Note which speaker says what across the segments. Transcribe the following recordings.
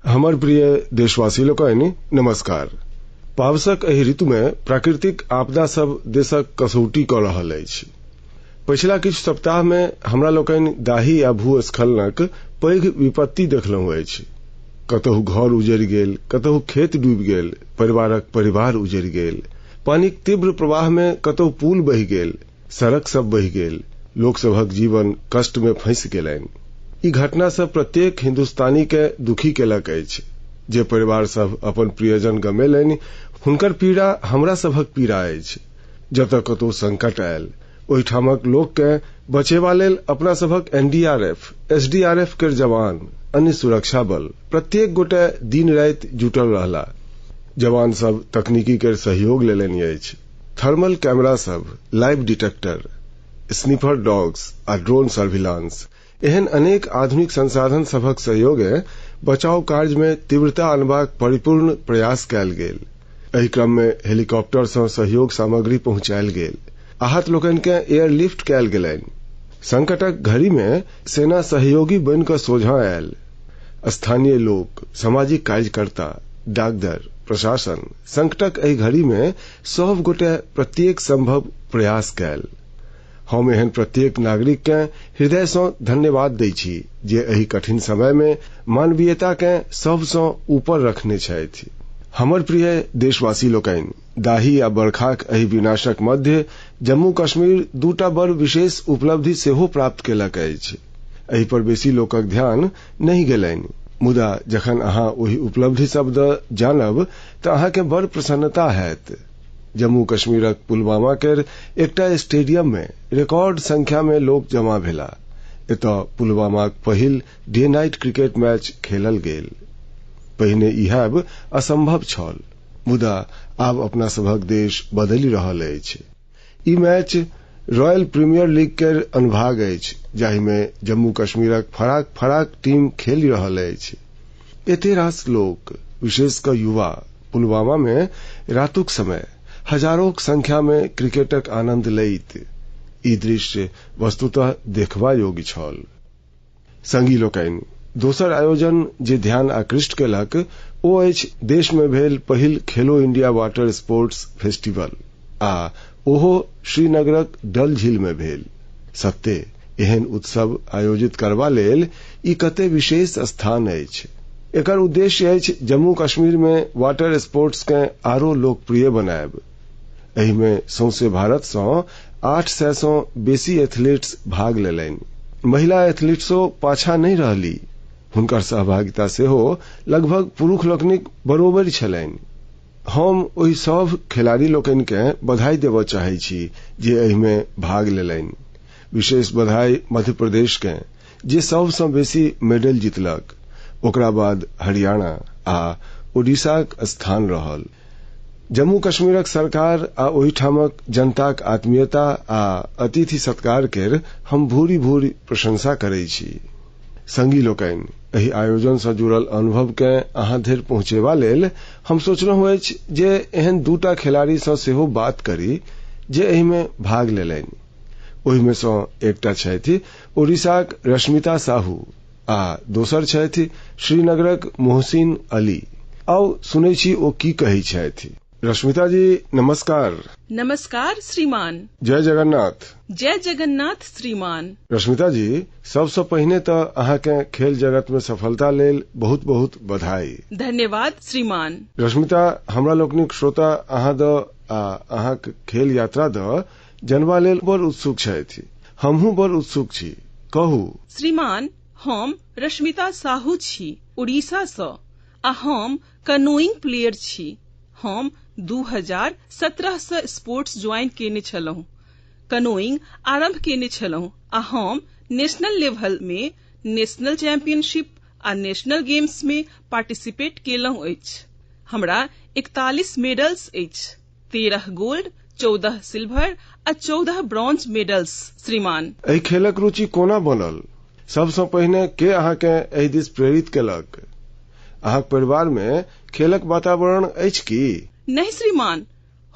Speaker 1: हमर प्रिय देशवासी लोकनि, नमस्कार। पावसक एहि ऋतुमे प्राकृतिक आपदा सब देशक कसौटी कऽ रहल अछि। पछिला किछु सप्ताहमे हमरा लोकनि दाही आ भूस्खलनक पैघ विपत्ति देखलहुँ अछि। कतहु घर उजड़ि गेल, कतहु खेत डूबि गेल, परिवारक परिवार उजड़ि गेल। पानिक तीव्र प्रवाहमे कतहु पुल बहि गेल, सड़क सब बहि गेल, लोक सभक जीवन कष्टमे फँसि गेलनि। ई घटना सब प्रत्येक हिन्दुस्तानी के दुखी केलक अछि। जे परिवार सब अपन प्रियजन गमेलनि, हुनकर पीड़ा हमरा सभक पीड़ा अछि। जतय कतहु संकट आयल, ओहिठामक लोक के बचेबा लेल अपना सभक एनडीआरएफ, एसडीआरएफ केर जवान, अन्य सुरक्षा बल, प्रत्येक गोटे दिन राति जुटल रहला। जवान सब तकनीकी केर सहयोग लेलनि अछि। थर्मल कैमरा सब, लाइव डिटेक्टर, स्निफर डॉग्स आ ड्रोन सर्विलांस एहन अनेक आधुनिक संसाधन सभक सहयोगे बचाव कार्य मे तीव्रता अनबाक परिपूर्ण प्रयास कयल गेल। एहि क्रम मे हेलीकॉप्टर सँ सहयोग सामग्री पहुंचायल गेल। आहत लोकनि केँ एयरलिफ्ट कयल गेलनि। संकटक घड़ी मे सेना सहयोगी बनि कऽ सोझाँ आयल। स्थानीय लोक, सामाजिक कार्यकर्ता, डाकदर, प्रशासन संकटक एहि घड़ी मे सभ गोटे प्रत्येक संभव प्रयास कयल। हम एहन प्रत्येक नागरिक केँ हृदय सँ धन्यवाद दै छी जे एहि कठिन समय मे मानवीयता केँ सब सँ ऊपर रखने छथि। हमर प्रिय देशवासी लोकनि, दाही आ बरखाक एहि विनाशक मध्य जम्मू कश्मीर दूटा बड़ विशेष उपलब्धि सेहो प्राप्त केलक अछि। एहि पर बेसी लोकक ध्यान नहि गेलनि, मुदा जखन अहाँ ओहि उपलब्धि सब दऽ जानब तऽ अहाँके बड़ प्रसन्नता हैत। जम्मू कश्मीरक पुलवामा केर एकटा स्टेडियम मे रिकॉर्ड संख्या मे लोक जमा भेला। एतय पुलवामाक पहिल डे नाइट क्रिकेट मैच खेलल गेल। पहिने ई हैब असंभव छल, मुदा आब अपना सभक देश बदलि रहल अछि। ई मैच रॉयल प्रीमियर लीग केर अनुभाग अछि, जाहि मे जम्मू कश्मीरक फराक फराक टीम खेलि रहल अछि। एते रास लोक, विशेष कऽ युवा, पुलवामा मे रातुक समय हजारोक संख्या मे क्रिकेटक आनंद लैत, ई दृश्य वस्तुतः देखबा योग्य छल। संगी लोकनि, दोसर आयोजन जे ध्यान आकृष्ट केलक ओ अछि देश मे भेल पहिल Khelo India water sports festival आ ओहो श्रीनगरक डल झील मे भेल। सत्ते एहन उत्सव आयोजित करबा लेल ई कते विशेष स्थान अछि। एकर उद्देश्य अछि जम्मू कश्मीर मे वाटर स्पोर्ट्स केँ आरो लोकप्रिय बनायब। एहि मे सौंसे भारत सँ 800 सँ बेसी एथलीट्स भाग लेलनि। महिला एथलीट्सो पाछाँ नहि रहली। हुनकर सहभागिता सेहो लगभग पुरुष लोकनिक बरोबरि छलनि। हम ओहि सभ खिलाड़ी लोकनि केँ बधाई देबऽ चाहै छी जे एहि मे भाग लेलनि। विशेष बधाई मध्य प्रदेश केँ जे सब सँ बेसी मेडल जीतलक। ओकरा बाद हरियाणा आ ओडिशाक स्थान रहल। जम्मू कश्मीरक सरकार आ ओहिठामक जनताक आत्मीयता आ अतिथि सत्कार केर हम भूरि भूरि प्रशंसा करै छी। संगी लोकनि, एहि आयोजन सँ जुड़ल अनुभव केँ अहाँ धरि पहुँचेबा लेल हम सोचलहुँ अछि जे एहन दूटा खिलाड़ी सँ सेहो बात करी जे एहि मे भाग लेलनि। ओहि मे सँ एकटा छथि ओडिशाक रश्मिता साहू आ दोसर छथि श्रीनगरक मोहसिन अली। आउ सुनै छी ओ की कहै छथि। रश्मिता जी, नमस्कार।
Speaker 2: नमस्कार श्रीमान।
Speaker 1: जय जगन्नाथ।
Speaker 2: जय जगन्नाथ श्रीमान।
Speaker 1: रश्मिता जी, सबसँ पहिने तऽ अहाँके खेल जगत मे सफलता लेल बहुत बहुत बधाई।
Speaker 2: धन्यवाद श्रीमान।
Speaker 1: रश्मिता, हमरा लोकनिक श्रोता अहाँ दऽ आ अहाँक खेल यात्रा दऽ जनबा लेल बड़ उत्सुक छथि। हमहूँ बड़ उत्सुक छी। कहू।
Speaker 2: श्रीमान, हम रश्मिता साहू छी, उड़ीसा सँ, आ हम कनोइंग प्लेयर छी। हम 2017 सँ स्पोर्ट्स ज्वाइन केने छलहुँ। कनोइंग आरंभ केने छलहुँ आ हम नेशनल लेवल मे नेशनल चैंपियनशिप आ नेशनल गेम्स मे पार्टिसिपेट केलहुँ अछि। हमरा 41 मेडल्स अछि, 13 गोल्ड, 14 सिल्वर आ 14 ब्रॉन्ज मेडल्स श्रीमान।
Speaker 1: एहि खेलक रुचि कोना बनल? सबसँ पहिने के अहाँके एहि दिस प्रेरित केलक? अहाँक परिवार मे खेलक वातावरण अछि की?
Speaker 2: नहि श्रीमान,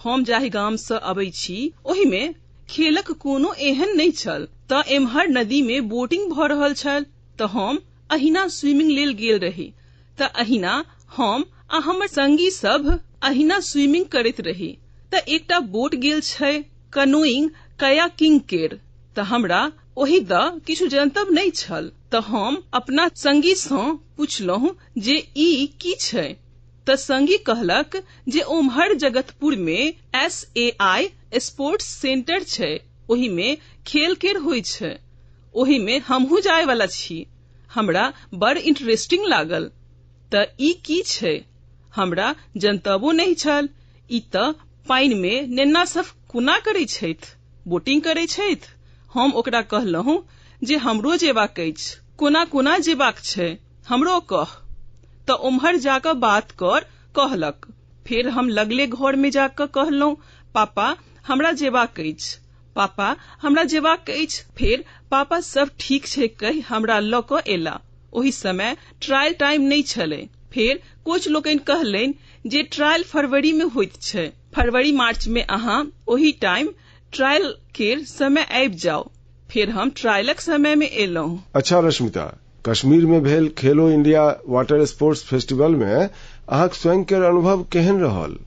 Speaker 2: हम जाहि गाम सँ अबै छी ओहि मे खेलक कोनो एहन नहि छल। तऽ एम्हर नदी मे बोटिंग भऽ रहल छल तऽ हम अहिना स्विमिंग लेल गेल रही। तऽ अहिना हम आ हमर संगी सभ अहिना स्विमिंग करैत रही तऽ एकटा बोट गेल छै कनोइंग कयाकिंग केर। तऽ हमरा ओहि दऽ किछु जनतब नहि छल तऽ हम अपना संगी सँ पुछलहुँ जे ई की छै। तऽ संगी कहलक जे ओम्हर जगतपुर मे एस.ए.आई स्पोर्ट्स सेंटर छै, ओहि मे खेल केर होइ छै, ओहि मे हमहूँ जाय वाला छी। हमरा बड़ इंटरेस्टिंग लागल। तऽ ई की छै, हमरा जनतबो नहि छल। ई तऽ पानि मे नेन्ना सब कोना करै छथि, बोटिंग करै छथि। हम ओकरा कहलहुँ जे हमरो जेबाक अछि, कोना कोना जेबाक छै हमरो कह। तऽ ओम्हर जा कऽ बात कर कहलक। फेर हम लगले घर मे जा कऽ कहलहुँ, पापा हमरा जेबाक अछि, पापा हमरा जेबाक अछि। फेर पापा सब ठीक छै कहि हमरा लऽ कऽ एला। ओहि समय ट्रायल टाइम नहि छलै। फेर कोच लोकनि कहलनि जे ट्रायल फरवरी मे होइत छै, फरवरी मार्च मे अहाँ ओहि टाइम ट्रायल केर समय आबि जाउ। फेर हम ट्रायलक समय मे एलहुँ।
Speaker 1: अच्छा रश्मिता, कश्मीर मे भेल Khelo India water sports festival मे अहाँक स्वयं केर अनुभव केहन रहल?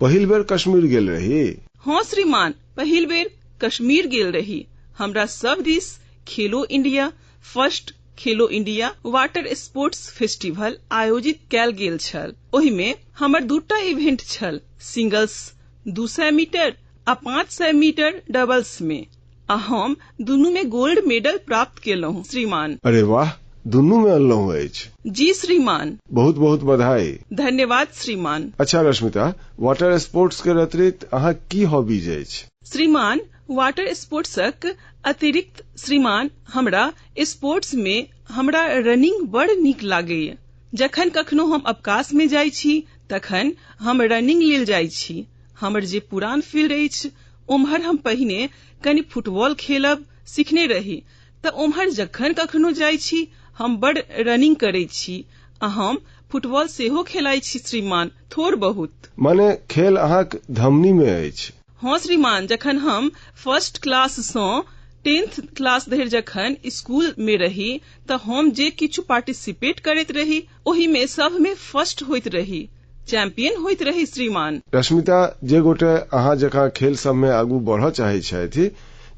Speaker 1: पहिल बेर कश्मीर गेल रही?
Speaker 2: हँ श्रीमान, पहिल बेर कश्मीर गेल रही। हमरा सब दिस Khelo India first Khelo India water sports festival आयोजित कयल गेल छल। ओहि मे हमर दूटा इवेंट छल, सिंगल्स 200 मीटर आ 500 मीटर डबल्स मे, आ हम दुनू मे गोल्ड मेडल प्राप्त केलहुँ श्रीमान।
Speaker 1: अरे वाह, दुनू मे अनलहुँ अछि।
Speaker 2: जी श्रीमान।
Speaker 1: बहुत बहुत बधाई।
Speaker 2: धन्यवाद श्रीमान।
Speaker 1: अच्छा रश्मिता, वाटर स्पोर्ट्स के अतिरिक्त अहाँ की हॉबीज अछि?
Speaker 2: श्रीमान, वाटर स्पोर्ट्सक अतिरिक्त श्रीमान हमरा स्पोर्ट्स मे हमरा रनिंग बड़ नीक लागैए। जखन कखनो हम अवकाश मे जाइ छी तखन हम रनिंग लेल जाइ छी। हमर जे पुरान फील्ड अछि ओम्हर हम पहिने कनि फुटबॉल खेलब सिखने रही, तऽ ओम्हर जखन कखनो जाइ छी हम बड़ रनिंग करै छी आ हम फुटबॉल सेहो खेलाइ छी श्रीमान, थोड़ बहुत।
Speaker 1: माने खेल अहाँक धमनी मे अछि।
Speaker 2: हँ श्रीमान, जखन हम फर्स्ट क्लास सँ 10th class धरि जखन स्कूल मे रही तऽ हम जे किछु पार्टिसिपेट करैत रही ओहि मे सब मे फर्स्ट होइत रही, चैंपियन होइत रही श्रीमान।
Speaker 1: रश्मिता, जे गोटे अहाँ जकाँ खेल सब मे आगू बढ़ऽ चाहै छथि,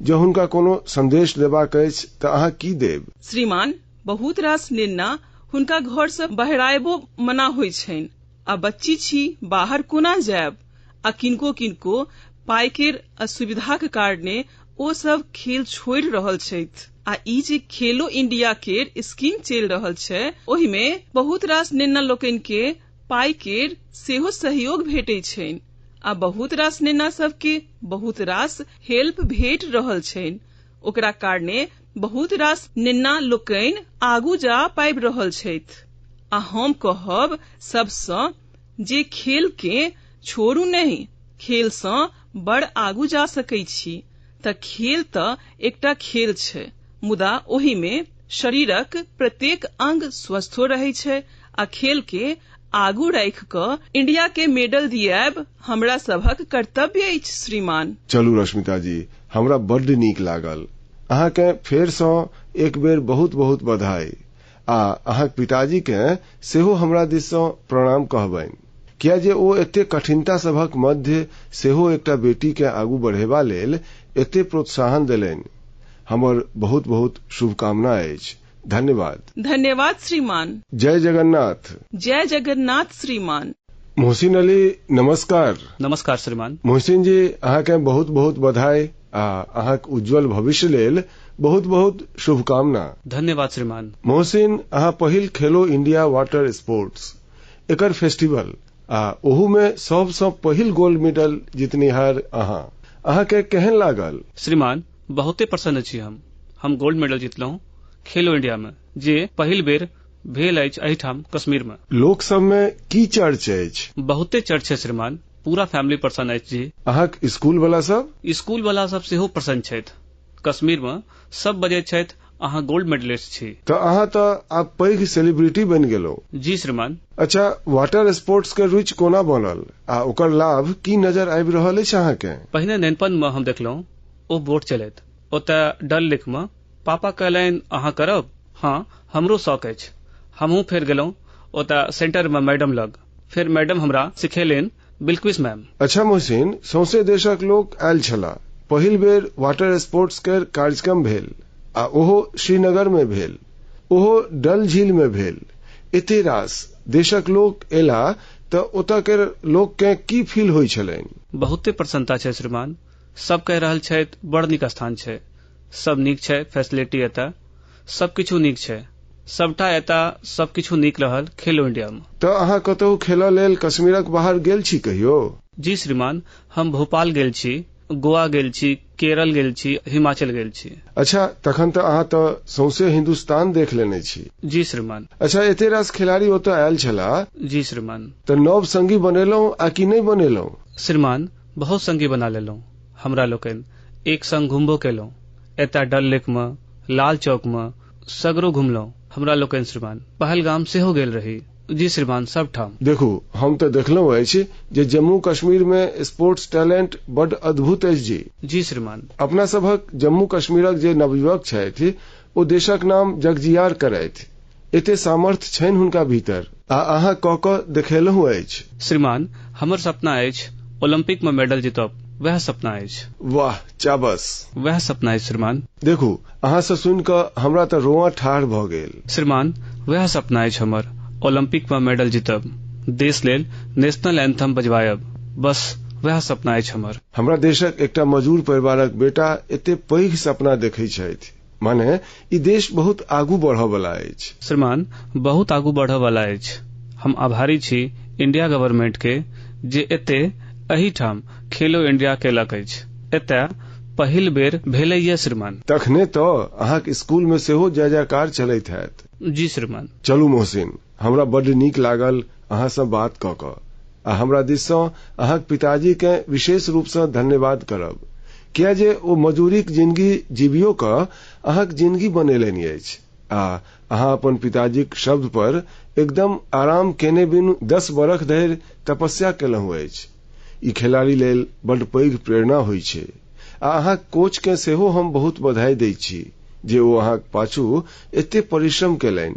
Speaker 1: जँ हुनका कोनो संदेश देबाक अछि तऽ अहाँ की देब?
Speaker 2: श्रीमान, बहुत रास नेन्ना हुनका घर सँ बहरायबो मना होइ छनि, आ बच्ची छी बाहर कोना जायब, आ किनको किनको पाइ केर असुविधाक कारणे ओ सब खेल छोड़ि रहल छथि। आ ई जे खेलो इंडिया केर स्कीम चलि रहल छै ओहि मे बहुत रास नेन्ना लोकनि के पाइ केर सेहो सहयोग भेटै छनि, आ बहुत रास नेन्ना सबके बहुत रास हेल्प भेट रहल छनि। ओकरा कारणे बहुत रास नेन्ना लोकनि आगू जा पाबि रहल छथि। आ हम कहब सबसँ जे खेल के छोड़ू नहि, खेल सँ बड़ आगू जा सकै छी। तऽ खेल तऽ एकटा खेल छै, मुदा ओहि मे शरीरक प्रत्येक अंग स्वस्थो रहै छै, आ खेल के आगू राखि कऽ इंडिया के मेडल दियायब हमरा सभक कर्तव्य अछि श्रीमान।
Speaker 1: चलू रश्मिता जी, हमरा बड्ड नीक लागल। अहाँके फेर सँ एक बेर बहुत बहुत बधाई, आ अहाँक पिताजी के सेहो हमरा दिस सँ प्रणाम कहबनि, किया जे ओ एते कठिनता सभक मध्य सेहो एकटा बेटी के आगू बढ़ेबा लेल एते प्रोत्साहन देलनि। हमर बहुत बहुत शुभकामना अछि। धन्यवाद।
Speaker 2: धन्यवाद श्रीमान।
Speaker 1: जय जगन्नाथ।
Speaker 2: जय जगन्नाथ श्रीमान।
Speaker 1: मोहसिन अली, नमस्कार।
Speaker 3: नमस्कार श्रीमान।
Speaker 1: मोहसिन जी, अहाँके बहुत बहुत बधाई आ अहाँक उज्जवल भविष्य लेल बहुत बहुत शुभकामना।
Speaker 3: धन्यवाद श्रीमान।
Speaker 1: मोहसिन, अहाँ पहिल खेलो इंडिया वाटर स्पोर्ट्स एकर फेस्टिवल आ ओहू मे सबसँ पहिल गोल्ड मेडल जीतनिहार अहाँ, अहाँके केहन लागल?
Speaker 3: श्रीमान, बहुते प्रसन्न छी हम। हम गोल्ड मेडल जीतलहुँ खेलो इंडिया मे, जे पहिल बेर भेल अछि एहिठाम कश्मीर मे।
Speaker 1: लोक सब मे की चर्च अछि?
Speaker 3: बहुते चर्च छै श्रीमान, पूरा फैमिली प्रसन्न अछि जी।
Speaker 1: अहाँक स्कूल वाला सब?
Speaker 3: स्कूल वाला सब सेहो प्रसन्न छथि। कश्मीर मे सब बजैत छथि अहाँ गोल्ड मेडलिस्ट छी।
Speaker 1: तऽ अहाँ तऽ आब पैघ सेलिब्रिटी बनि गेलहुँ।
Speaker 3: जी श्रीमान।
Speaker 1: अच्छा, वाटर स्पोर्ट्स के रुचि कोना बनल आ ओकर लाभ की नजर आबि रहल अछि अहाँके?
Speaker 3: पहिने नेनपन मे हम देखलहुँ ओ बोट चलैत ओतऽ डल लेक मे। पापा कहलनि अहाँ करब? हँ, हमरो शौक अछि। हमहूँ फेर गेलहुँ, ओतऽ सेंटर मे मैडम लग। फेर मैडम हमरा सिखेलनि, बिल्कुस मैम।
Speaker 1: अच्छा मोहसिन, सौंसे देशक लोक आयल छलाह। पहिल बेर वाटर स्पोर्ट्स के कार्यक्रम भेल आ ओहो श्रीनगर मे भेल, ओहो डल झील मे भेल। एते रास देशक लोक एला तऽ ओतऽ के लोक के की फील होइ छलनि?
Speaker 3: बहुते प्रसन्नता छै श्रीमान। सब कहि रहल छथि बड़ नीक स्थान छै, सब नीक छै, फैसिलिटी एतऽ सब किछु नीक छै, सबटा एतऽ सब किछु नीक रहल खेलो इंडिया मे।
Speaker 1: तऽ अहाँ कतहु खेलऽ लेल कश्मीरक बाहर गेल छी कहियो?
Speaker 3: जी श्रीमान, हम भोपाल गेल छी, गोवा गेल छी, केरल गेल छी, हिमाचल गेल छी।
Speaker 1: अच्छा, तखन तऽ अहाँ तऽ सौंसे हिंदुस्तान देख लेने छी।
Speaker 3: जी श्रीमान।
Speaker 1: अच्छा, एते रास खिलाड़ी ओतऽ आयल छलाह।
Speaker 3: जी श्रीमान।
Speaker 1: तऽ नव संगी बनेलहुँ आ कि नहि बनेलहुँ?
Speaker 3: श्रीमान, बहुत संगी बना लेलहुँ। हमरा लोकनि एक संग घुमबो केलहुँ, एतऽ डल लेक मे, लाल चौक मे, सगरो घुमलहुँ हमरा लोकनि श्रीमान। पहलगाम सेहो गेल रही। जी श्रीमान, सब ठाम।
Speaker 1: देखू, हम तऽ देखलहुँ अछि जे जम्मू कश्मीर मे स्पोर्ट्स टैलेंट बड अद्भुत अछि जी।
Speaker 3: जी श्रीमान।
Speaker 1: अपना सभक जम्मू कश्मीरक जे नवयुवक छथि ओ देशक नाम जगजियार करथि, एते सामर्थ्य छनि हुनका भीतर, आ अहाँ कऽ कऽ देखेलहुँ अछि।
Speaker 3: श्रीमान, हमर सपना अछि ओलंपिक मे मेडल जीतब, वएह सपना अछि।
Speaker 1: वाह, चाबस,
Speaker 3: वएह सपना अछि श्रीमान।
Speaker 1: देखू, अहाँ से सुनि कऽ हमरा तऽ रोआ ठाढ़ भऽ गेल।
Speaker 3: श्रीमान, वएह सपना अछि हमर, ओलंपिक मे मेडल जीतब, देश लेल नेशनल एंथम बजवायब, बस वएह सपना अछि हमर।
Speaker 1: हमरा देशक एकटा मजदूर परिवारक बेटा एते पैघ सपना देखै छथि, माने ई देश बहुत आगू बढ़ऽ वाला अछि।
Speaker 3: श्रीमान, बहुत आगू बढ़ऽ वाला अछि। हम आभारी छी इंडिया गवर्नमेंट के जे एते एहिठाम खेलो इंडिया केलक अछि। एतय पहिल बेर भेलैया श्रीमान।
Speaker 1: तखने तऽ अहाँक स्कूल मे सेहो जय जयकार चलैत हैत।
Speaker 3: जी श्रीमान।
Speaker 1: चलू मोहसिन, हमरा बड्ड नीक लागल अहाँ सँ बात कऽ कऽ, आ हमरा दिस सँ अहाँक पिताजी के विशेष रूप सँ धन्यवाद करब, किया जे ओ मजूरीक जिंदगी जीवियो कऽ अहाँक जिंदगी बनेलनि अछि, आ अहाँ अपन पिताजीक शब्द पर एकदम आराम केने बिनु 10 बरख धरि तपस्या केलहुँ अछि। ई खिलाड़ी लेल बड्ड पैघ प्रेरणा होइ छै। आ अहाँक कोच के सेहो हम बहुत बधाई दै छी जे ओ अहाँक पाछू एते परिश्रम केलनि।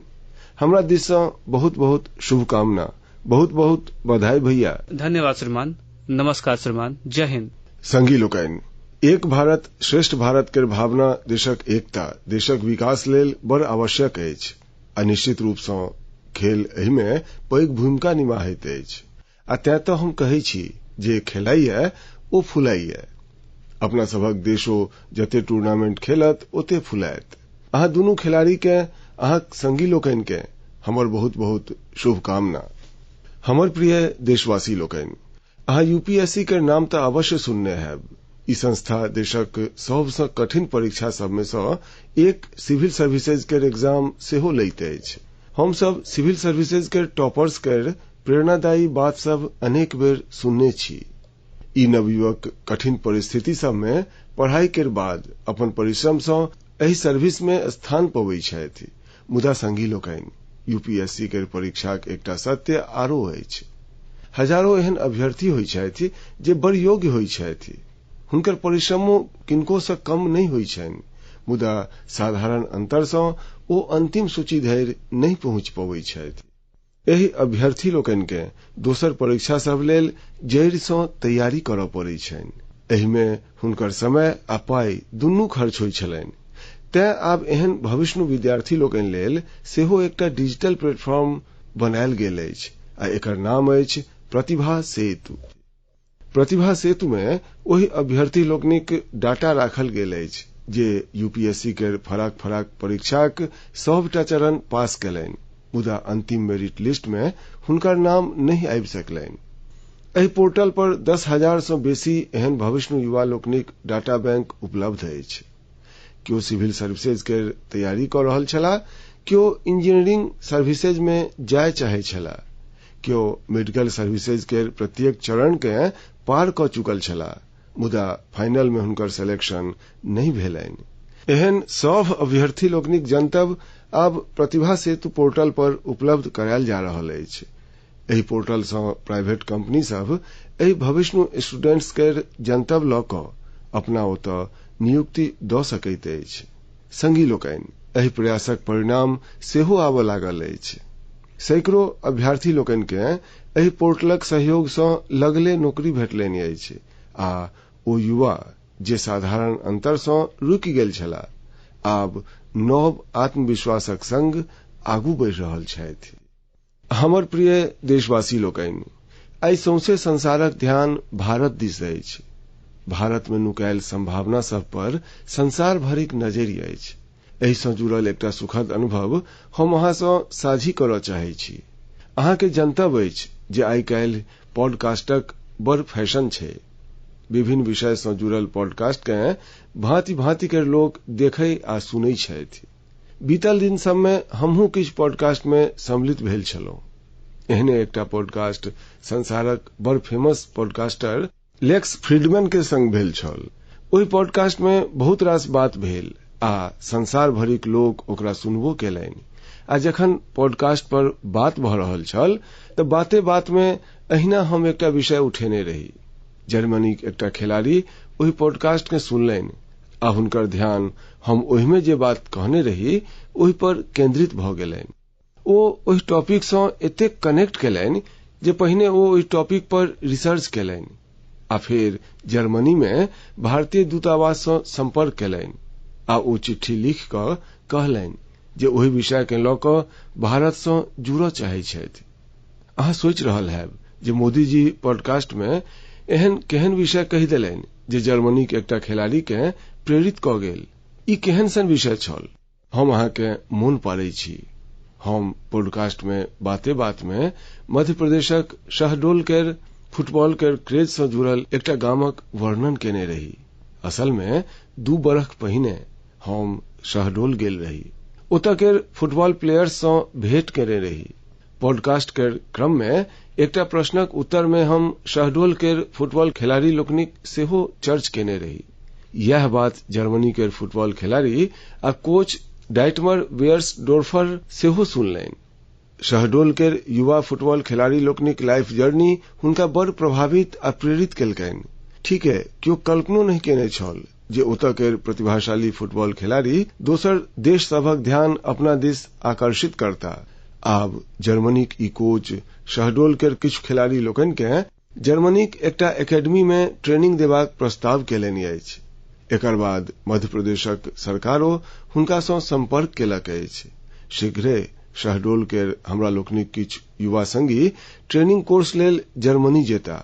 Speaker 1: हमरा दिस सँ बहुत बहुत शुभकामना, बहुत बहुत बधाई भैया।
Speaker 3: धन्यवाद श्रीमान। नमस्कार श्रीमान, जय हिंद।
Speaker 1: संगी लोकनि, एक भारत श्रेष्ठ भारत के भावना देशक एकता, देशक विकास लेल बड़ आवश्यक अछि, आ निश्चित रूप सँ खेल एहिमे पैघ भूमिका निभाबैत अछि। आ तें तऽ हम कहै छी जे खेलाइए ओ फुलाइए। अपना सभक देशो जते टूर्नामेंट खेलत ओते फुलायत। अहाँ दुनू खिलाड़ी के, अहाँक संगी लोकनि के हमर बहुत बहुत शुभकामना। हमर प्रिय देशवासी लोकनि, अहाँ यूपीएससी के नाम तऽ अवश्य सुनने हैब। ई संस्था देशक सबसँ कठिन परीक्षा सबमे सँ एक सिविल सर्विसेज के एग्जाम सेहो लैत अछि। हमसब सिविल सर्विसेज के टॉपर्स के प्रेरणादायी बात सब अनेक बेर सुनने छी। ई नवयुवक कठिन परिस्थिति सबमे पढ़ाई के बाद अपन परिश्रम सँ एहि सर्विस मे स्थान पबै छथि। मुदा संगी लोकनि, यूपीएससी के परीक्षाक एकटा सत्य आरो अछि। हजारों एहन अभ्यर्थी होइ छथि जे बड़ योग्य होइ छथि, हुनकर परिश्रमो किनको सँ कम नहि होइ छनि, मुदा साधारण अंतर सँ ओ अंतिम सूची धरि नहि पहुंचि पबै छथि। एहि अभ्यर्थी लोकनि के दोसर परीक्षा सब लेल जड़ि सँ तैयारी करऽ पड़ै छनि। एहिमे हुनकर समय आ पाइ दुनू खर्च होइ छलनि। तें आब एहन भविष्णु विद्यार्थी लोकनि लेल सेहो एकटा डिजिटल प्लेटफॉर्म बनायल गेल अछि, आ एकर नाम अछि प्रतिभा सेतु। प्रतिभा सेतु मे ओहि अभ्यर्थी लोकनिक डाटा राखल गेल अछि जे यूपीएससी के फराक फराक परीक्षाक सबटा चरण पास केलनि, मुदा अंतिम मेरिट लिस्ट मे हुनकर नाम नहि आबि सकलनि। एहि पोर्टल पर 10,000 सँ बेसी एहन भविष्णु युवा लोकनिक डाटा बैंक उपलब्ध अछि। केओ सिविल सर्विसेज के तैयारी कऽ रहल छलाह, केओ इंजीनियरिंग सर्विसेज मे जाय चाहै छलाह, केओ मेडिकल सर्विसेज के प्रत्येक चरण के पार कऽ चुकल छलाह, मुदा फाइनल मे हुनकर सिलेक्शन नहि भेलनि। एहन सभ अभ्यर्थी लोकनिक जनतब आब प्रतिभा सेतु पोर्टल पर उपलब्ध करायल जा रहल अछि। एहि पोर्टल सँ प्राइवेट कंपनी सब एहि भविष्णु स्टूडेंट्स के जनतब लऽ कऽ अपना ओतऽ नियुक्ति दऽ सकैत अछि। संगी लोकनि, एहि प्रयासक परिणाम सेहो आबऽ लागल अछि। सैकड़ो अभ्यर्थी लोकनि के एहि पोर्टलक सहयोग सँ लगले नौकरी भेटलनि अछि आ ओ युवा जे साधारण अंतर सँ रुकि गेल छलाह आब नव आत्मविश्वासक संग आगू बढ़ि रहल छथि। हमर प्रिय देशवासी लोकनि, आइ सौंसे संसारक ध्यान भारत दिस अछि। भारत मे नुकायल संभावना सब पर संसार भरिक नजरि अछि। एहि सँ जुड़ल एकटा सुखद अनुभव हम अहाँ सँ साझी करऽ चाहैत छी। अहाँके जनतब अछि जे आइ काल्हि पॉडकास्टक बड़ फैशन छै। विभिन्न विषय सँ जुड़ल पॉडकास्ट केँ भांति भांति के लोक देखै आ सुनै छथि। बीतल दिन सब मे हमहूँ किछु पॉडकास्ट मे सम्मिलित भेल छलहुँ। एहने एकटा पॉडकास्ट संसारक बड़ फेमस पॉडकास्टर लेक्स फ्रीडमैन के संग भेल छल। ओहि पॉडकास्ट मे बहुत रास बात भेल आ संसार भरिक लोक ओकरा सुनबो केलनि। आ जखन पॉडकास्ट पर बात भऽ रहल छल तऽ बाते बात मे अहिना हम एकटा विषय उठेने रही। जर्मनीक एकटा खिलाड़ी ओहि पॉडकास्ट के सुनलनि आ हुनकर ध्यान हम ओहिमे जे बात कहने रही ओहि पर केंद्रित भऽ गेलनि। ओ ओहि टॉपिक सँ एतेक कनेक्ट केलनि जे पहिने ओ ओहि टॉपिक पर रिसर्च केलनि आ फेर जर्मनी मे भारतीय दूतावास सँ संपर्क केलनि आ ओ चिट्ठी लिख कऽ कहलनि जे ओहि विषय के लऽ कऽ भारत सँ जुड़ऽ चाहैत छथि। अहाँ सोचि रहल हैब जे मोदीजी पॉडकास्ट मे एहन केहन विषय कहि देलनि जे जर्मनीक एकटा खिलाड़ी के प्रेरित कऽ गेल। ई केहन सन विषय छल? हम अहाँके मोन पाड़ै छी। हम पॉडकास्ट मे बाते बात मे मध्य प्रदेशक शहडोल केर फुटबॉल केर क्रेज सँ जुड़ल एकटा गामक वर्णन केने रही। असल मे 2 बरख पहिने हम शहडोल गेल रही। ओतऽ केर फुटबॉल प्लेयर्स सँ भेंट केने रही। पॉडकास्ट केर क्रम मे एकटा प्रश्नक उत्तर मे हम शहडोल केर फुटबॉल खिलाड़ी लोकनिक सेहो चर्च केने रही। यैह बात जर्मनी केर फुटबॉल खिलाड़ी आ कोच डाइटमर वेयर्सडोर्फर सेहो सुनलनि। शहडोल केर युवा फुटबॉल खिलाड़ी लोकनिक लाइफ जर्नी हुनका बड़ प्रभावित आ प्रेरित केलकनि। ठीक है, केओ कल्पनो नहि केने छल जे ओतऽ केर प्रतिभाशाली फुटबॉल खिलाड़ी दोसर देश सभक ध्यान अपना दिस आकर्षित करता। आब जर्मनीक ई कोच शहडोल केर किछु खिलाड़ी लोकनि के जर्मनीक एकटा एकेडमी मे ट्रेनिंग देबाक प्रस्ताव केलनि अछि। एकर बाद मध्य प्रदेशक सरकारो हुनका सँ संपर्क केलक अछि। शीघ्रे शहडोल केर हमरा लोकनिक किछु युवा संगी ट्रेनिंग कोर्स लेल जर्मनी जेता।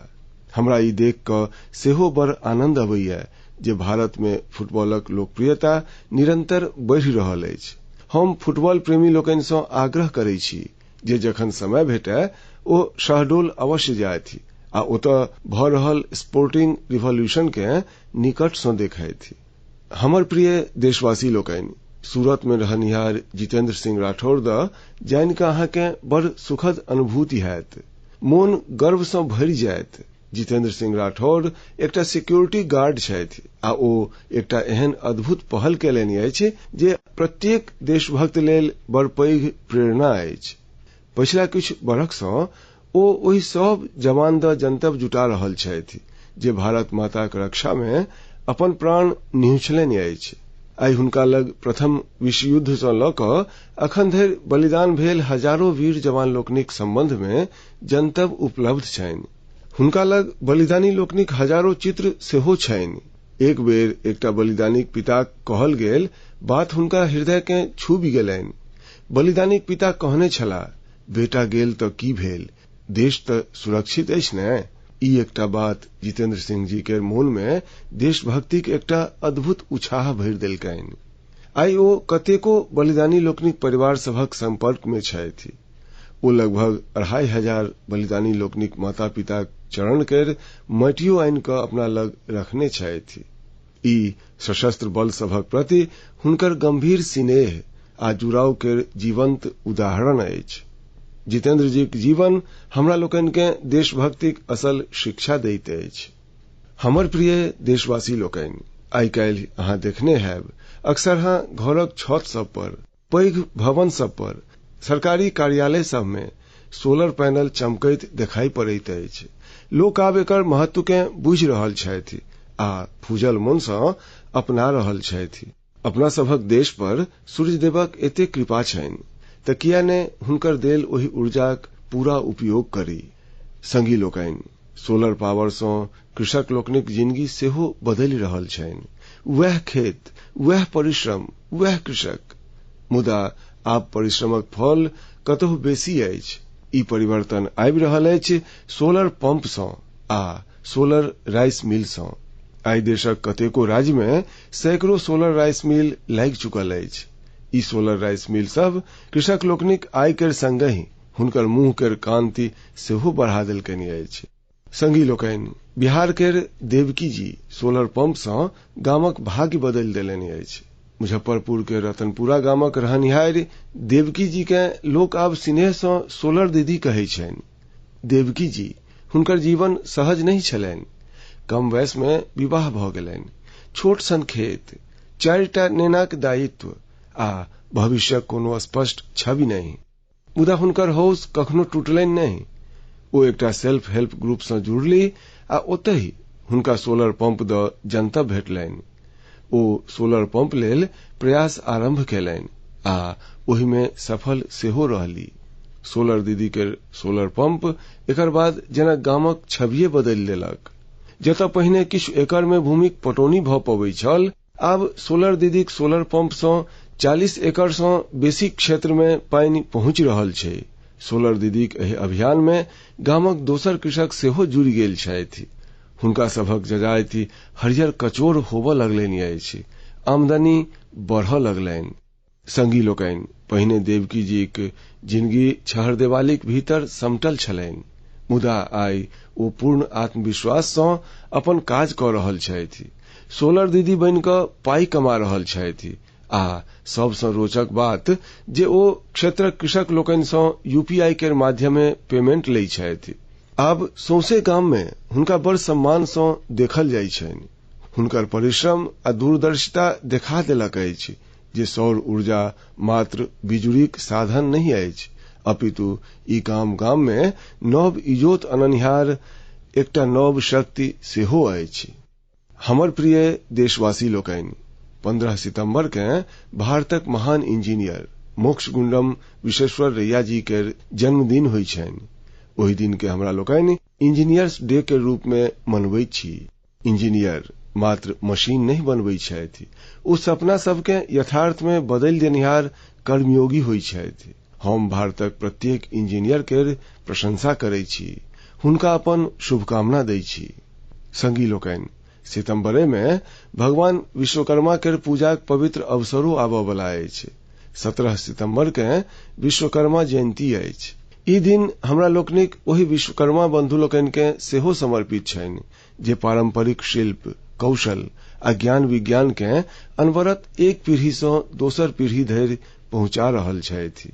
Speaker 1: हमरा ई देख कऽ सेहो बड़ आनंद अबैया जे भारत मे फुटबॉलक लोकप्रियता निरंतर बढ़ि रहल अछि। हम फुटबॉल प्रेमी लोकनि सँ आग्रह करै छी जे जखन समय भेटय ओ शहडोल अवश्य जाथि आ ओतऽ भऽ रहल स्पोर्टिंग रिवॉल्यूशन के निकट सँ देखथि। हमर प्रिय देशवासी लोकनि, सूरत मे रहनिहार जितेंद्र सिंह राठौड़ द जानि कऽ अहाँके बड़ सुखद अनुभूति हैत। मोन गर्व सँ भरि जायत। जितेंद्र सिंह राठौड़ एकटा सिक्योरिटी गार्ड छथि आ ओ एकटा एहन अद्भुत पहल केलनि अछि जे प्रत्येक देशभक्त लेल बड़ पैघ प्रेरणा अछि। पछिला किछु बरख सँ ओ ओहि सब जवान द जनतब जुटा रहल छथि जे भारत माताक रक्षा मे अपन प्राण निहुँछलनि अछि। आइ हुनका लग प्रथम विश्व युद्ध सँ लऽ कऽ अखन धरि बलिदान भेल हजारो वीर जवान लोकनिक संबंध मे जनतब उपलब्ध छनि। हुनका लग बलिदानी लोकनिक हजारो चित्र सेहो छनि। एक बेर एकटा बलिदानीक पिताक कहल गेल बात हुनका हृदय केँ छूबि गेलनि। बलिदानीक पिता कहने छलाह, बेटा गेल तऽ की भेल, देश तऽ सुरक्षित अछि ने। ई एकटा बात जितेंद्र सिंह जी के मोन मे देशभक्तिक एकटा अद्भुत उत्साह भरि देलकनि। आइ ओ कतेको बलिदानी लोकनिक परिवार सभक संपर्क मे छथि। ओ लगभग 2500 बलिदानी लोकनिक माता पिताक चरण केर माटियो आनि कऽ अपना लग रखने छथि। ई सशस्त्र बल सभक प्रति हुनकर गंभीर सिनेह आ जुड़ाव केर जीवंत उदाहरण अछि। जितेंद्र जीक जीवन हमरा लोकनि के देशभक्तिक असल शिक्षा दैत अछि। हमर प्रिय देशवासी लोकनि, आइ काल्हि अहाँ देखने हैब अक्सरहाँ घरक छत सब पर, पैघ भवन सब पर, सरकारी कार्यालय सब मे सोलर पैनल चमकैत देखाई पड़ैत अछि। लोक आब एकर महत्व के बुझि रहल छथि आ फूजल मोन सँ अपना रहल छथि। अपना सभक देश पर सूर्यदेवक एतेक कृपा छनि, तऽ किया ने हुनकर देल ओहि ऊर्जाक पूरा उपयोग करी। संगी लोकनि, सोलर पावर सँ कृषक लोकनिक जिनगी सेहो बदलि रहल छनि। वएह खेत, वएह परिश्रम, वएह कृषक, मुदा आब परिश्रमक फल कतहु बेसी अछि। ई परिवर्तन आबि रहल अछि सोलर पंप सँ आ सोलर राइस मिल सँ। आइ देशक कतेको राज्य मे सैकड़ो सोलर राइस मिल लागि चुकल अछि। ई सोलर राइस मिल सब कृषक लोकनिक आय केर संगहि हुनकर मुंह केर कांति सेहो बढ़ा देलकनि अछि। संगी लोकनि, बिहार केर देवकी जी सोलर पंप सँ गामक भाग्य बदलि देलनि अछि। मुजफ्फरपुर के रतनपुरा गामक रहनिहारि देवकी जी केँ लोक आब स्नेह सँ सोलर दीदी कहै छनि। देवकी जी हुनकर जीवन सहज नहि छलनि। कम वयस मे विवाह भऽ गेलनि, छोट सन खेत, 4टा नेनाक दायित्व आ भविष्यक कोनो स्पष्ट छवि नहि। मुदा हुनकर हौस कखनो टूटलनि नहि। ओ एकटा सेल्फ हेल्प ग्रुप सँ जुड़ली आ ओतहि हुनका सोलर पंप दऽ जनतब भेटलनि। ओ सोलर पंप लेल प्रयास आरंभ केलनि आ ओहि मे सफल सेहो रहली। सोलर दीदी केर सोलर पंप एकर बाद जेना गामक छविये बदलि देलक। जतऽ पहिने किछु एकड़ मे भूमिक पटौनी भऽ पबैत छल, आब सोलर दीदीक सोलर पंप सँ 40 एकड़ सँ बेसी क्षेत्र मे पानि पहुंचि रहल छै। सोलर दीदीक एहि अभियान मे गामक दोसर कृषक सेहो जुड़ि गेल छथि। हुनका सभक जजाति हरियर कचोर होबऽ लगलनि अछि, आमदनी बढ़ऽ लगलनि। संगी लोकनि, पहिने देवकी जीक जिनगी छहरदेवालीक भीतर समटल छलनि, मुदा आइ ओ पूर्ण आत्मविश्वास सँ अपन काज कऽ रहल छथि। सोलर दीदी बनि कऽ पाइ कमा रहल छथि आ सबसँ रोचक बात जे ओ क्षेत्रक कृषक लोकनि सँ यूपीआई केर माध्यमे पेमेंट लै छथि। आब सौंसे गाम मे हुनका बड़ सम्मान सँ देखल जाइ छनि। हुनकर परिश्रम आ दूरदर्शिता देखा देलक अछि जे सौर ऊर्जा मात्र बिजुरीक साधन नहि अछि, अपितु ई गाम गाम मे नव इजोत अननिहार एकटा नव शक्ति सेहो अछि। हमर प्रिय देशवासी लोकनि, 15 सितंबर के भारतक महान इंजीनियर मोक्षगुंडम विश्वेश्वरैया जी केर जन्मदिन होइ छनि। ओहि दिन के हमरा लोकनि इंजीनियर्स डे के रूप मे मनबैत छी। इंजीनियर मात्र मशीन नहि बनबैत छथि, ओ सपना सबके यथार्थ मे बदलि देनिहार कर्मयोगी होइ छथि। हम भारतक प्रत्येक इंजीनियर केर प्रशंसा करै छी, हुनका अपन शुभकामना दै छी। संगी लोकनि, सितंबरे मे भगवान विश्वकर्मा केर पूजाक पवित्र अवसरो आबऽ बला अछि। 17 सितंबर के विश्वकर्मा जयंती अछि। ई दिन हमरा लोकनिक ओहि विश्वकर्मा बंधु लोकनि के सेहो समर्पित छनि जे पारंपरिक शिल्प, कौशल आ ज्ञान विज्ञान के अनवरत एक पीढ़ी सँ दोसर पीढ़ी धरि पहुंचा रहल छथि।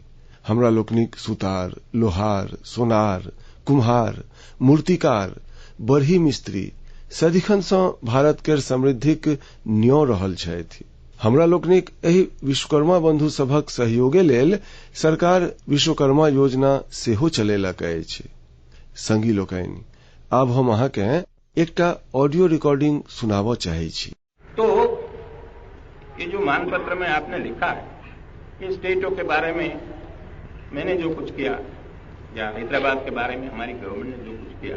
Speaker 1: हमरा लोकनिक सुतार, लोहार, सोनार, कुम्हार, मूर्तिकार, बढ़ी मिस्त्री सदिखन सँ भारत केर समृद्धिक न्यों रहल छथि। हमरा लोकनिक एहि विश्वकर्मा बंधु सभक सहयोगे लेल सरकार विश्वकर्मा योजना सेहो चलेलक अछि। संगी लोकनि, आब हम अहाँके एकटा ऑडियो रिकॉर्डिंग सुनाबऽ चाहै छी।
Speaker 4: तो ये जो मानपत्र में आपने लिखा है कि स्टेटों के बारे में मैंने जो कुछ किया या हैदराबाद के बारे में हमारी गवर्नमेंट ने जो कुछ किया,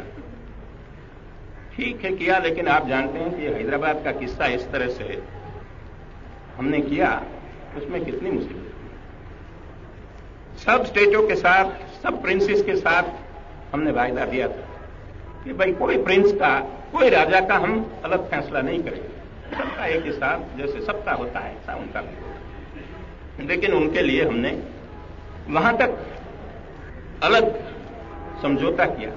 Speaker 4: ठीक है किया, लेकिन आप जानते हैं कि हैदराबाद का किस्सा इस तरह से हमने किया, उसमें कितनी मुसीबत। सब स्टेटों के साथ, सब प्रिंसेस के साथ हमने वायदा दिया था कि भाई कोई प्रिंस का, कोई राजा का हम अलग फैसला नहीं करेंगे, सबका एक हिसाब जैसे सबका होता है ऐसा उनका भी होगा। लेकिन उनके लिए हमने वहां तक अलग समझौता किया।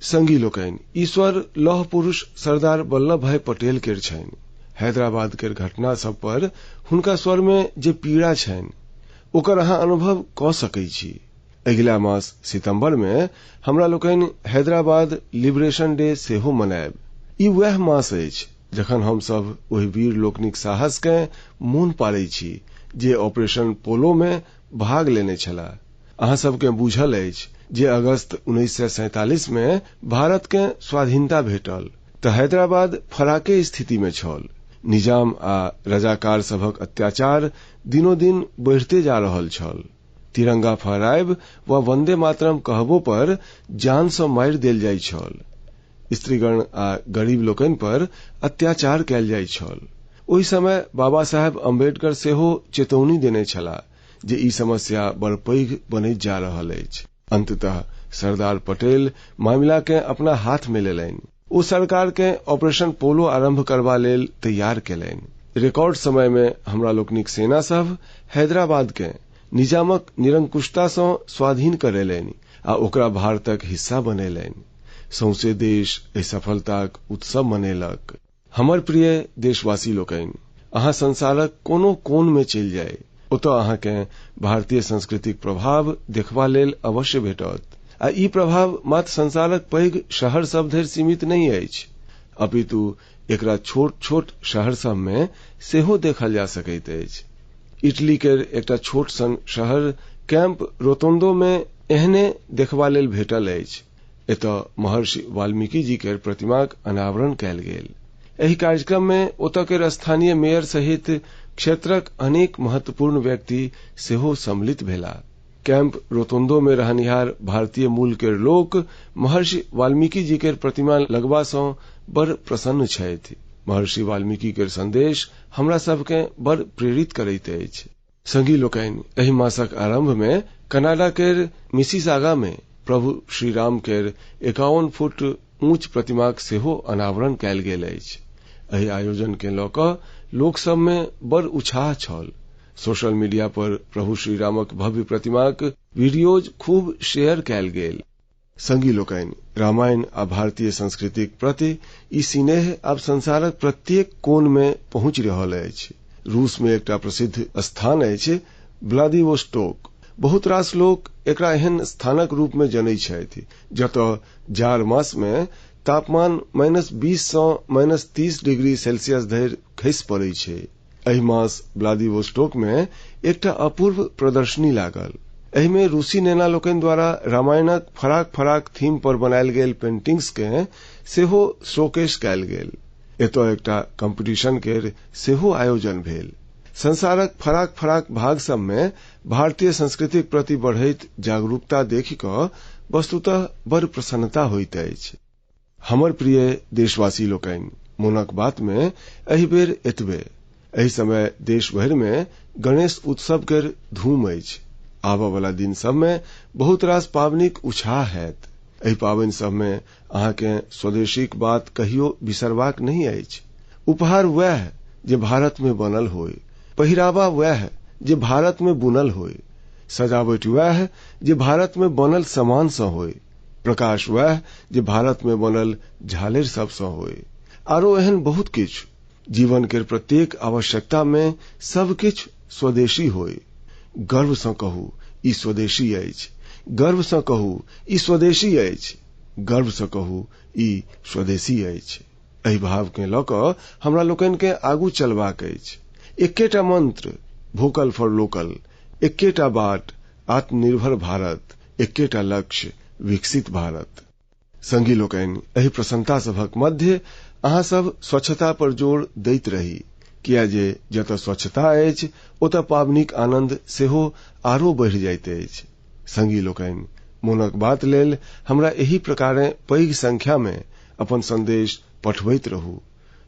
Speaker 1: संगी लोकनि, ईश्वर लौह पुरुष सरदार वल्लभ भाई पटेल केर छनि। हैदराबाद केर घटना सब पर हुनका स्वर में जे पीड़ा छनि ओकर अहाँ अनुभव कऽ सकै छी। अगिला मास सितंबर में हमरा लोकनि हैदराबाद लिबरेशन डे सेहो मनायब। ई वएह मास अछि जखन हम सब ओहि वीर लोकनिक साहस के मोन पाड़ै छी जे ऑपरेशन पोलो में भाग लेने छलाह। अहाँ सबके बूझल अछि जे अगस्त 1947 में भारत के स्वाधीनता भेटल तऽ हैदराबाद फराके स्थिति में छल। निजाम आ रजाकार सभक अत्याचार दिनोदिन बढ़िते जा रहल छल। तिरंगा फहरायब वा वंदे मातरम कहबो पर जान सँ मारि देल जाइत छल। स्त्रीगण आ गरीब लोकनि पर अत्याचार कयल जाइत छल। ओहि समय बाबा साहेब अम्बेडकर सेहो चेतौनी देने छलाह जे ई समस्या बड़ पैघ बनैत जा रहल अछि। अंततः सरदार पटेल मामिला केँ अपना हाथ मे लेलनि। ओ सरकार केँ ऑपरेशन पोलो आरंभ करबा लेल तैयार केलनि। रिकॉर्ड समय मे हमरा लोकनिक सेना सभ हैदराबाद केँ निजामक निरंकुशता सँ स्वाधीन करेलनि आ ओकरा भारतक हिस्सा बनेलनि। सौंसे देश एहि सफलताक उत्सव मनेलक। हमर प्रिय देशवासी लोकनि, अहाँ संसारक कोनो कोन मे चलि जाय, ओतय अहाँकेँ भारतीय संस्कृतिक प्रभाव देखबा लेल अवश्य भेटत। आ ई प्रभाव मात्र संसारक पैघ शहर सब धरि सीमित नहि अछि, अपितु एकरा छोट छोट शहर सब मे सेहो देखल जा सकैत अछि। इटली केर एकटा छोट सन शहर कैंप रोतोंदो मे एहने देखबा लेल भेटल अछि। एतय महर्षि वाल्मीकि जी केर प्रतिमाक अनावरण कयल गेल। एहि कार्यक्रम मे ओतय केर स्थानीय मेयर सहित क्षेत्रक अनेक महत्वपूर्ण व्यक्ति सेहो सम्मिलित भेलाह। कैंप रोतोंदो मे रहनिहार भारतीय मूल केर लोक महर्षि वाल्मीकि जी केर प्रतिमा लगबा सँ बड़ प्रसन्न छथि। महर्षि वाल्मीकि केर संदेश हमरा सबकेँ बड़ प्रेरित करैत अछि। संगी लोकनि, एहि मासक आरंभ मे कनाडा केर मिसिसागा मे प्रभु श्रीराम केर 51 फुट ऊंच प्रतिमाक सेहो अनावरण कयल गेल अछि। एहि आयोजन केँ लऽ कऽ लोक सब मे बड़ उत्साह छल। सोशल मीडिया पर प्रभु श्रीरामक भव्य प्रतिमाक वीडियोज खूब शेयर कयल गेल। संगी लोकनि, रामायण आ भारतीय संस्कृतिक प्रति ई सिनेह आब संसारक प्रत्येक कोन मे पहुंचि रहल अछि। रूस मे एकटा प्रसिद्ध स्थान अछि व्लादिवोस्टोक। बहुत रास लोक एकरा एहन स्थानक रूप मे जनैत छथि जतय जाड़ मास मे तापमान -20 सँ -30 डिग्री सेल्सियस धरि खसि पड़ैत छै। एहि मास व्लादिवोस्टोक मे एकटा अपूर्व प्रदर्शनी लागल। एहि मे रूसी नेना लोकनि द्वारा रामायणक फराक फराक थीम पर बनायल गेल पेंटिंग्स केँ सेहो शोकेश कयल गेल। एतय एकटा कंपटीशन केर सेहो आयोजन भेल। संसारक फराक फराक भाग सब मे भारतीय संस्कृतिक प्रति बढ़ैत जागरूकता देखि कऽ वस्तुतः बड़ प्रसन्नता होइत अछि। हमर प्रिय देशवासी लोकनि, मोनक बात मे एहि बेर एतबे। एहि समय देश भरि मे गणेश उत्सव केर धूम अछि। आबय वाला दिन सब मे बहुत रास पाबनिक उत्साह हैत। एहि पाबनि सब मे अहाँकेँ स्वदेशीक बात कहियो बिसरबाक नहि अछि। उपहार वएह जे भारत मे बनल होय, पहिरावा वएह जे भारत मे बुनल होय, सजावट वएह जे भारत मे बनल सामान सँ होय, प्रकाश वएह जे भारत मे बनल झालरि सब सँ होय, आरो एहन बहुत किछु। जीवन केर प्रत्येक आवश्यकता मे सब किछु स्वदेशी होय। गर्व सँ कहू ई स्वदेशी अछि, गर्व सँ कहू ई स्वदेशी अछि, गर्व सँ कहू ई स्वदेशी अछि। एहि भाव केँ लऽ कऽ हमरा लोकनि केँ आगू चलबाक अछि। एकेटा मंत्र, वोकल फॉर लोकल, एकेटा बाट, आत्मनिर्भर भारत, एकेटा लक्ष्य, विकसित भारत। संगी लोकनि, एहि प्रसन्नता सभक मध्य अहाँ सब स्वच्छता पर जोर दैत रही, किया जे जतय स्वच्छता अछि ओतय पाबनिक आनंद सेहो आरो बढ़ि जाइत अछि। संगी लोकनि, मोनक बात लेल हमरा एहि प्रकारें पैघ संख्या मे अपन संदेश पठबैत रहू।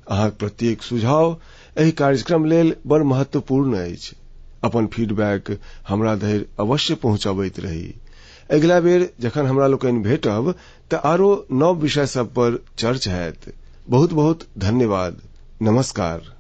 Speaker 1: अहाँक प्रत्येक सुझाव एहि कार्यक्रम लेल बड़ महत्वपूर्ण अछि। अपन फीडबैक हमरा धरि अवश्य पहुंचबैत रही। अगिला बेर जखन हमरा लोकनि भेटब तऽ आरो नव विषय सब पर चर्च हैत। बहुत बहुत धन्यवाद। नमस्कार।